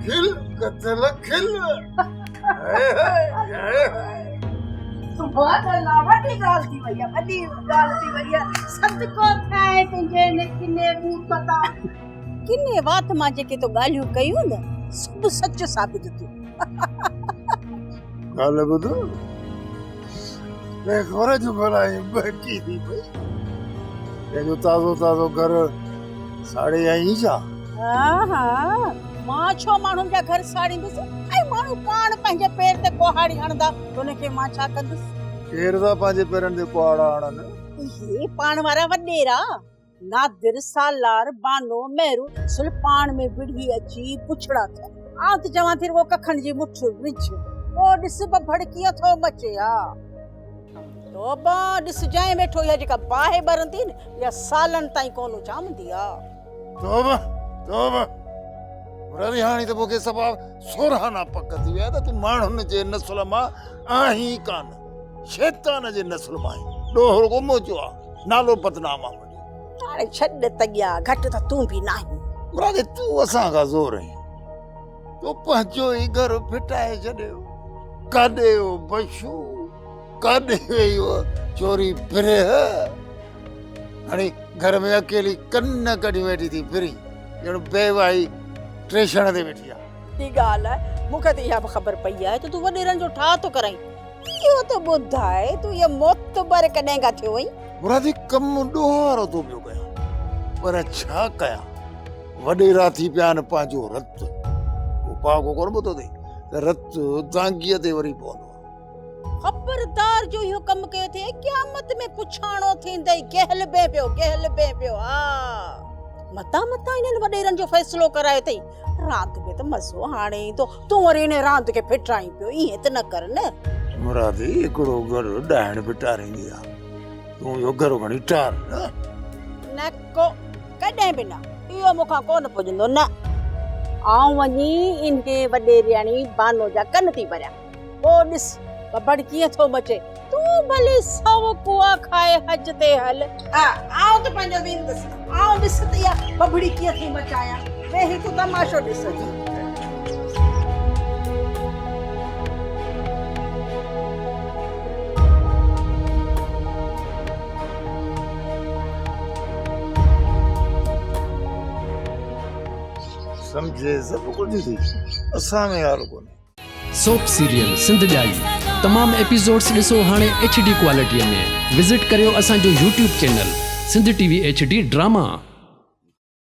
کل ڪتل کل. هاء هاء هاء هاء. سبحان الله وڏي ڳالهه ٿي وئي آ وڏي ڳالهه ٿي وئي آ صدقو ٿئي تنهنجي هن ڪني ٻوٽ تان. ڪني وات مان جيڪي تو ڳالهيون ڪيون نه سڀ سچ ثابت ٿيو. ڳالهه ٻڌ بي خبر جو ڀلائي ٻهڪي ٿي پئي پنهنجو تازو تازو گهر ساڙي آئين ڇا؟ ها ها مان ڇو ماڻهن جا گهر ساڙيندس ۽ ماڻهو پاڻ پنهنجي پير تي ڪهاڙي هڻندا ته ان کي مان ڇا ڪندس؟ ڪير ٿا پنهنجي پيرن تي ڪهاڙا هڻن؟ اهي پاڻ وارا وڏيرا نادر، سالار، بانو، مهرو سل پاڻ ۾ وڙهي اچي پڇڙا ٿيا. آئون ته چوان ٿي رڳو ڪکن جي مٺ وجهه، پوء ڏس ٻڀڙ ڪيئن ٿو مچي. ها توبه ڏسجانء ويٺو اها جيڪا باهه ٻرندي نه اها سالن تائين ڪونه اجهامندي. ها. توبه توبه مرادي هاڻي ته مونکي صفا سورهانا پڪ ٿي ويا ته تون ماڻهن جي نسل مان آهين ئي ڪانه، شيطان جي نسل مان آهين. ڏوهه رڳو منهنجو آهي. نالو بدنام آ منهنجو. هاڻي ڇڏ تڳيا، گهٽ ته تون به ناهين. مرادي تون اسان کان زور آهين. تو پنهنجو ئي گهر ڦٽائي ڇڏيو. ڪاڏي ويو بشو، ڪاڏي وئي هوء چوري برهه. هاڻي گهر ۾ اڪيلي ڪن ڪڍي ويٺي ٿي ڦرين، ڄڻ بيواهي ٽيشڻ تي ويٺي آ. ٻي ڳالهه مون کي ته اها به خبر پئي آهي ته تون وڏيرن جو ٺاهه ٿو ڪرائين. اهو ته ٻڌاء تون اهو معتبر ڪڏهن کان ٿيو آهين؟ مرادي ڪم ڏوهارو ٿو پيو ڪيان پر ڇا ڪيان وڏيرا ٿي پيا آهن پنهنجو رت ڪو پهاڪو ڪونه ٻڌو اٿئي ته رت دانگيء تي وري پوندو آهي. خبردار جو اهو ڪم ڪيو اٿئي قيامت ۾ پڇاڻو ٿيندئي گهلبين پيو گهلبين پيو ها متان متان انهن وڏيرن جو فيصلو ڪرايو اٿئي راند ۾ ته مزو هاڻي ايندو، تون وري انهيء راند کي ڦٽرائين پيو، ائين ته نه ڪر نه. مرادي هڪڙو گهر ڏائڻ به ٽاريندي آ، تون اهو گهر کڻي ٽار نه. نه ڪو، ڪڏهن به نه، اهو مون کان ڪونه پڄندو، نه. آئون وڃي انهيء وڏيرياڻي بانو جا ڪن ٿي ڀريان. پوء ڏس ٻٻڙ ڪيئن ٿو مچي. تون ڀلي سو ڪوئا کائي حج تي هل. ها آئون ته پنهنجو ويندس. آئون ڏس ته اها ٻٻڙي ڪيئن ٿي مچايان. ويهي تون تماشو ڏس. سمجهي سڀ ڪجهه ٿي. اسان ۾ حال ڪونهي. سوپ سيريل سنڌ ڄائي تمام ايپيسوڊس ڏسو هاڻي ايڇ ڊي ڪوالٽي ۾ وزٽ ڪريو اسان جو YouTube channel Sindh T V H D drama.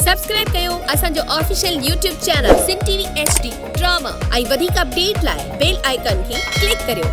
Subscribe ڪيو اسان جو official YouTube channel Sindh T V H D drama ۽ وڌيڪ اپڊيٽ لاء بيل آئيڪان کي ڪلڪ ڪريو.